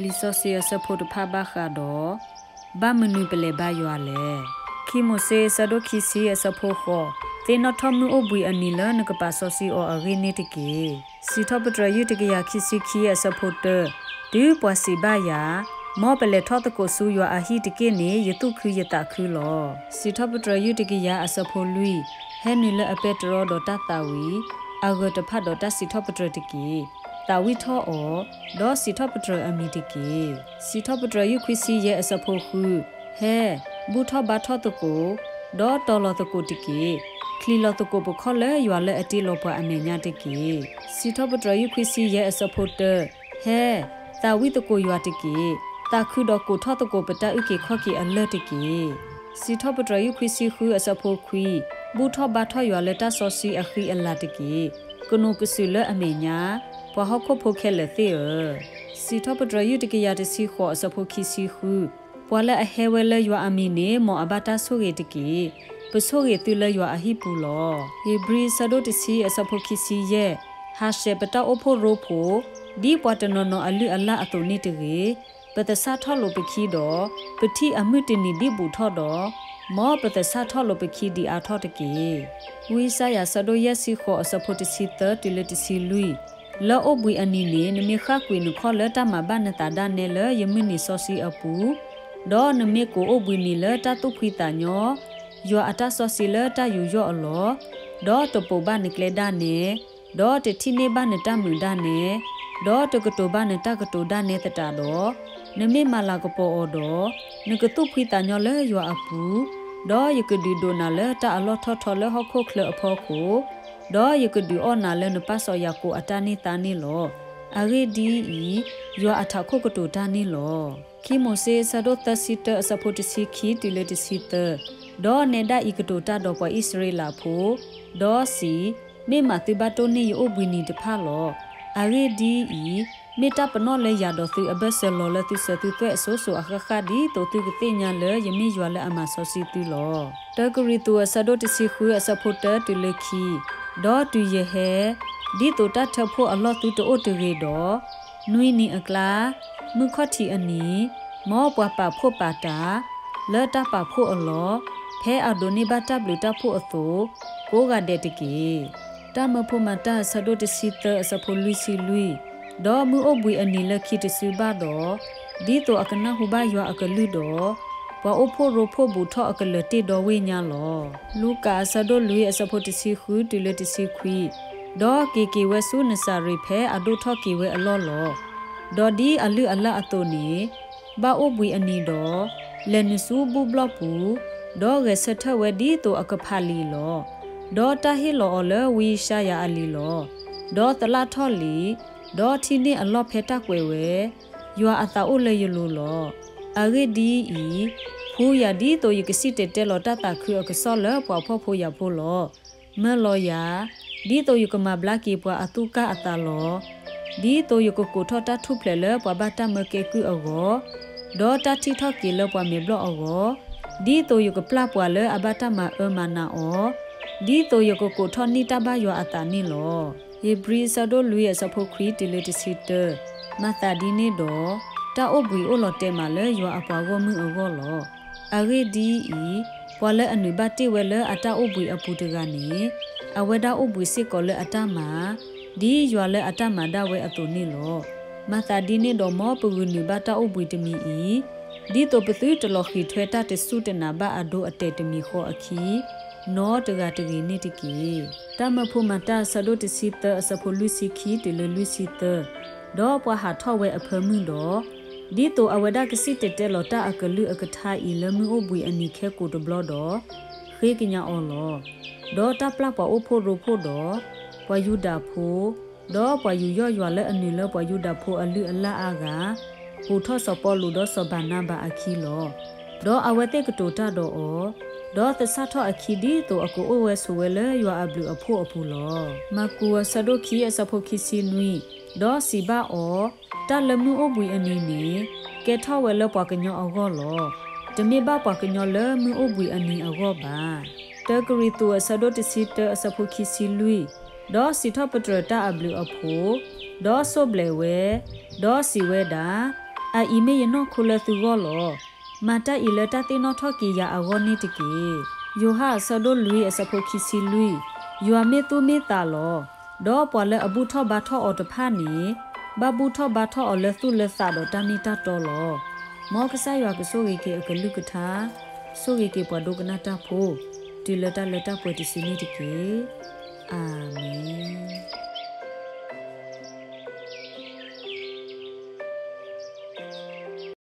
လံာ်စီဆှံအဆၢဖိတဖၣ်ဘၣ်ဃးဒီး ဘၣ်မနုၤပလဲၤဘါယွၤလဲၣ်. ခံမိၤၡ့အဆၢဒိၣ်ခံဆံအဆၢဖိဃိး, သ့ၣ်နီၣ်ထီၣ်မုၢ်အိၣ်ဘှံးအနံၤလၢနကပာ်စီဆှံအီၤအဂ့ၢ်န့ၣ်တက့ၢ်. စံးထီၣ်ပတြၢၤယုၢ်တကယၤခံဆံခံအဆၢဖိတၢ, တုၤပှၤစံးဘၣ်ယၤ, မ်ပလဲၤထီၣ်သကိးဆူယွၤအဟံၣ်တက့ၢ်န့ၣ် ယသူၣ်ခုယသးခုလီၤ. စံးထီၣ်ပတြၢၤယုၢ်တကယၤအဆၢဖိလွံၢ်, ဟဲနုာ်လၢအပဲတြီဒီးတၢ်သးဝံၣ်, အဂၢၤတဖၣ်ဒီးတၢ်စံးထီၣ်ပတြၢၤတက့ၢ်. သးဝံၣ်ထီၣ်အီၤ, ဒီးစံးထီၣ်ပတြၢၤအမံၤတက့ၢ်. စံးထီၣ်ပတြၢၤယုၢ်ခွံဆံယဲၢ်အဆၢဖိဃု, ဟဲ, ဘူၣ်ထီၣ်ဘါထီၣ်သကိး, ဒီးတီၤလီၤသကိးတက့ၢ်. ချံးလီၤသကိးပခီၣ်လၢယွၤလၢအတ့လီၤပှၤအမဲာ်ညါတက့ၢ်. စံးထီၣ်ပတြၢၤယုၢ်ခွံဆံယဲၢ်အဆၢဖိတၢ, ဟဲ, သးဝံၣ်သကိးယွၤတက့ၢ်. သးခုဒီးကိးထီၣ်သကိးပတၢ်အုၣ်က့ၤခီၣ်က့ၤအလၢၢ်တက့ၢ်. စံးထီၣ်ပတြၢၤယုၢ်ခွံဆံဃုအဆၢဖိခွံ, ဘူၣ်ထီၣ်ဘါထီၣ်ယွၤလၢတၢ်စီဆှံအဃံအလၤတက့ၢ်. ကနိးကစုာ်လၢအမဲာ်ညါ, ပှၤဟီၣ်ခိၣ်ဖိခဲလၢာ်သ့ၣ်ဧၢ. စံးထီၣ်ပတြၢၤယုၢ်တကယၤတဆံဃိးအဆၢဖိခံဆံဃု, ပှၤလၢအဟဲဝဲလၢယွၤအမံၤန့ၣ် မ်အဘၣ်တၢ်ဆိၣ်ဂ့ၤတက့ၢ်. ပဆိၣ်ဂ့ၤသုလၢယွၤအဟံၣ်ပူၤလီၤ. ဧ့ၤဘြံၤအဆၢဒိၣ်တဆံအဆၢဖိခံဆံယဲၢ်, ဟးဆှဲးပတၢ်အိၣ်ဖှိၣ်ရိဖှိၣ်, ဒ်ပှၤတနီၤနီၤအလုၢ်အလၢ်အသိးန့ၣ်တဂ့ၤ. ပသဆၣ်ထီၣ်လိာ်ပခံဒီး, ပထံၣ်အမုၢ်တနံၤဒ်ဘူးထီၣ်ဒီး, မ်ပသဆၣ်ထီၣ်လိာ်ပခံဒံးအါထီၣ်တက့ၢ်. ဝံယၡါယၤအဆၢဒိၣ်ယဲၢ်ဆံဃိးအဆၢဖိတဆံသၢတုၤလၢတဆံလွံၢ်, လၢအိၣ်ဘှံးအနံၤန့ၣ် နမ့ၢ်ဃၣ်ကွံာ်နခီၣ်လၢတၢ်မၤဘၣ်နသးဒၣ်နဲလၢယမုၢ်နံၤစီဆှံအပူၤ, ဒီးနမ့ၢ်ကိးအိၣ်ဘှံးနံၤလၢတၢ်သူၣ်ဖှံသးညီ, ယွၤအတၢ်စီဆှံလၢတၢ်ယူးယီၣ်အလီၢ်, ဒီးတပိာ်ဘၣ်နကျဲဒၣ်နဲ, ဒီးတထံၣ်န့ၢ်ဘၣ်နတၢ်မုာ်ဒၣ်နဲ, ဒီးတကတိၤဘၣ်နတၢ်ကတိၤဒၣ်နဲသတးဒီး, နမ့ၢ်မၤလၤကပီၤအီၤဒီး, နကသူၣ်ဖှံသးညီလၢယွၤအပူၤ, ဒီးယကဒုးဒိးနၤလၢတၢ်အလီၢ်ထီၣ်ထီလၢဟီၣ်ခိၣ်ချၢအဖီခိၣ်, ဒီးယကဒုးအီၣ်နၤလၢနပၢ်စီၤယၤကိာ်အတၢ်န့ၢ်သါန့ၣ်လီၤ. အဂ့ၢ်ဒ်အံၤ, ယွၤအထးခိၣ်ကတိၤတၢ်န့ၣ်လီၤ. ခံမိၤၡ့အဆၢဒိၣ်သၢဆံတၢအဆၢဖိတဆံခံတုၤလၢတဆံသၢ, ဒီးနဲဒၣ်အံၤကတိၤတၢ်ဒီးပှၤအံၣ်စရ့လးဖိ, ဒီးစံး, မ့ၢ်မးသုဘၣ်တိၢ်န့ၢ်ယအိၣ်ဘှံးနံၤတဖၣ်လီၤ. အဂ့ၢ်ဒ်အံၤ, မ့ၢ်တၢ်ပနီၣ်လၢယၤဒီးသုအဘၢၣ်စၢၤလီၤလၢသုစၢၤသုသွဲၣ်အစိၤစိၤအဃၣ်ဃၣ် ဒ်သိးသုကသ့ၣ်ညါလၢယမ့ၢ်ယွၤလၢအမၤစီဆှံသုလီၤ. တၢကရံၣ်သူးအဆၢဒိၣ်တဆံဃုအဆၢဖိတၢတုၤလၢခံ, ဒီးတုၤယဟဲ, ဒ်သိးတၢ်ထၢဖှိၣ်အလီၢ်သုတအိၣ်တဂ့ၤဒီး, နွံနံၤအကျါ, မုၢ်ခီၣ်ထံးအနံၤ, မ်ပှၤပာ်ဖှိၣ်ပာ်တၢ်, လၢတၢ်ပာ်ဖှိၣ်အလီၢ်, ဖဲအဒိးန့ၢ်ဘၣ်တၢ်ဘျုးတၢ်ဖှိၣ်အသိး, ကိးဂၤဒဲးတက့ၢ်. တၢ်မၢဖိမၤတၢ်အဆၢဒိၣ်တဆံသၢအဆၢဖိလွံၢ်ဆံလွံၢ်, ဒီးမုၢ်အိၣ်ဘှံးအနံၤလၢခံတစုဘၣ်ဒီး, ဒ်သိးအကနၢ်ဟူဘၣ်ယွၤအကလုၢ်ဒီး, ပှၤအိၣ်ဖှိၣ်ရိဖှိၣ်ဘူးထီၣ်အကလၢၤတ့ၢ်ဒီဝ့ၢ်ညါလီၤ. လူၤကၣ်အဆၢဒိၣ်လွံၢ်အဆၢဖိတဆံဃုတုၤလၢတဆံခွံ, ဒီးက့ၤက့ၤဝဲဆူနစၤရ့းဖဲအဒိၣ်ထီၣ်က့ၤဝဲအလီၢ်လီၤ. ဒီးဒ်အလုၢ်အလၢ်အသိးန့ၣ်, ဘၣ်အိၣ်ဘှံးအနံၤဒီး, လဲၤနုာ်ဆူဘူၣ်ဘျီၣ်ပူၤ, ဒီးဂဲၤဆၢထၢၣ်ဝဲဒ်သိးအကဖးလံာ်လီၤ. ဒီးတၢ်ဟ့ၣ်လီၤအီၤလၢဝံယၡါယၤအလံၤလီၤ. ဒီးသလၣ်ထီၣ်လံ, ဒီးထံၣ်န့ၢ်အလီၢ်ဖဲတၢ်ကွဲးဝဲ, ယွၤအသးအိၣ်လၢယလိၤလီၤ. အဂ့ၢ်ဒ်အံၤ, ဖှူယၤဒ်သိးယကစံၣ်တဲၤတဲလီၤတၢ်သးခုအကစီၣ်လၢပှၤဖှီၣ်ဖိယာ်ဖိလီၤ. မၢလီၤယၤ, ဒ်သိးယကမၤဘျါက့ၤပှၤအသူၣ်ကၢ်အသးလီၤ. ဒ်သိးယကကိးထီၣ်တၢ်ထူၣ်ဖျဲးလၢပှၤဘၣ်တၢ်မၢကဲကုၢ်အဂီၢ်, ဒီးတၢ်ထံၣ်ထီၣ်က့ၤလၢပှၤမဲာ်ဘျီၣ်အဂီၢ်, ဒ်သိးယကပျၢ်ပှၤလၢအဘၣ်တၢ်မၤအၢမၤနးအီၤ, ဒ်သိးယကကိးထီၣ်န့ၢ်တၢ်ဘၣ်ယွၤအသးန့ၣ်လီၤ. ဧ့ၤဘြံၤအဆၢဒိၣ်လွံၢ်အဆၢဖိခွံတုၤလၢတဆံတၢ, မၤသးဒ်န့ၣ်ဒီး, တၢ်အိၣ်ဘှံးအိၣ်လီၤတဲာ်မးလၢယွၤအပှၤဂီၢ်မုၢ်အဂီၢ်လီၤ. အဂ့ၢ်ဒ်အံၤ, ပှၤလၢအနုာ်ဘၣ်တ့ၢ်ဝဲလၢအတၢ်အိၣ်ဘှံးအပူၤတဂၤန့ၣ်, အဝဲဒၣ်အိၣ်ဘှံးစ့ၢ်ကီးလၢအတၢ်မၤ, ဒ်ယွၤလၢအတၢ်မၤဒၣ်ဝဲအသိးန့ၣ်လီၤ. မၤသးဒ်န့ၣ်ဒီးမ်ပဂုာ်နုာ်ဘၣ်တၢ်အိၣ်ဘှံးတမံၤအံၤ, ဒ်သိးပသုတလီၤဃံးထွဲတၢ်တစူၢ်တနာ်ဘၣ်အဒိအတဲာ်တမံၤဃီအခံ, နီတဂၤတဂ့ၤန့ၣ်တက့ၢ်. တၢ်မၢဖိမၤတၢ်အဆၢဒိၣ်တဆံသၢအဆၢဖိလွံၢ်ဆံခံတုၤလၢလွံၢ်ဆံသၢ, ဒီးပှၤဟးထီၣ်ဝဲအဖၢမုၢ်ဒီး, ဒ်သိးအဝဲဒၣ်ကစံၣ်တဲၤတဲလီၤတၢ်အကလုၢ်အကထါအံၤလၢမုၢ်အိၣ်ဘှံးအနံၤခဲကိာ်တဘျီဒီး, ဃ့ကညးအီၤလီၤ. ဒီးတၢ်ပျၢ်ပှၤအိၣ်ဖှိၣ်ရိဖှိၣ်ဒီး, ပှၤယူဒၤဖိ, ဒီးပှၤယူးယီၣ်ယွၤလၢအနုာ်လၢပှၤယူဒၤဖိအလုၢ်အလၢ်အါဂၤ, ပိာ်ထီၣ်စီၤပီလူးဒီးစီၤဘၤနါဘၤအခံလီၤ. ဒီးအဝဲသ့ၣ်ကတိၤတၢ်ဒီးအီၤ, ဒီးသဆၣ်ထီၣ်အခံဒ်သိးအကအိၣ်ဝဲဆိးဝဲလၢယွၤအဘျုးအဖှိၣ်အပူၤလီၤ. မၢ်ကူးအဆၢဒိၣ်ခံအဆၢဖိခံဆံနွံ, ဒီးစံးဘၣ်အီၤ, တၢ်လၢမုၢ်အိၣ်ဘှံးအနံၤန့ၣ်, ကဲထီၣ်ဝဲလၢပှၤကညီအဂီၢ်လီၤ. တမ့ၢ်ဘၣ်ပှၤကညီလၢမုၢ်အိၣ်ဘှံးအနံၤအဂီၢ်ဘၣ်. တၢကရံၣ်သူးအဆၢဒိၣ်တဆံတၢအဆၢဖိခံဆံလွံၢ်, ဒီးစံးထီၣ်ပတြၢၤတၢ်အဘျုးအဖှိၣ်, ဒီးစိၢ်ဘျဲးဝဲ, ဒီးစံးဝဲဒၣ်, အအံၤမ့ၢ်ယနီၢ်ခိလၢသုဂီၢ်လီၤ. မၤတၢ်အံၤလၢတၢ်သ့ၣ်နီၣ်ထီၣ်က့ၤယၤအဂီၢ်န့ၣ်တက့ၢ်. ယိၤဟၣ်အဆၢဒိၣ်လွံၢ်အဆၢဖိခံဆံလွံၢ်, ယွၤမ့ၢ်သူၣ်မ့ၢ်သးလီၤ. ဒီးပှၤလၢအဘူၣ်ထီၣ်ဘါထီၣ်အီၤတဖၣ်န့ၣ်, ဘၣ်ဘူၣ်ထီၣ်ဘါထီၣ်အီၤလၢသူၣ်လၢသးဒီးတၢ်မ့ၢ်တၢ်တီလီၤ. မ်ကစၢ်ယွၤကဆိၣ်ဂ့ၤက့ၤအကလုၢ်ကထါ, ဆိၣ်ဂ့ၤက့ၤပှၤဒိကနၣ်တၢ်ဖိ, တုၤလၢတၢ်လၢတၢ်ပှဲၤတစုန့ၣ်တက့ၢ်. အၤမ့ၣ်.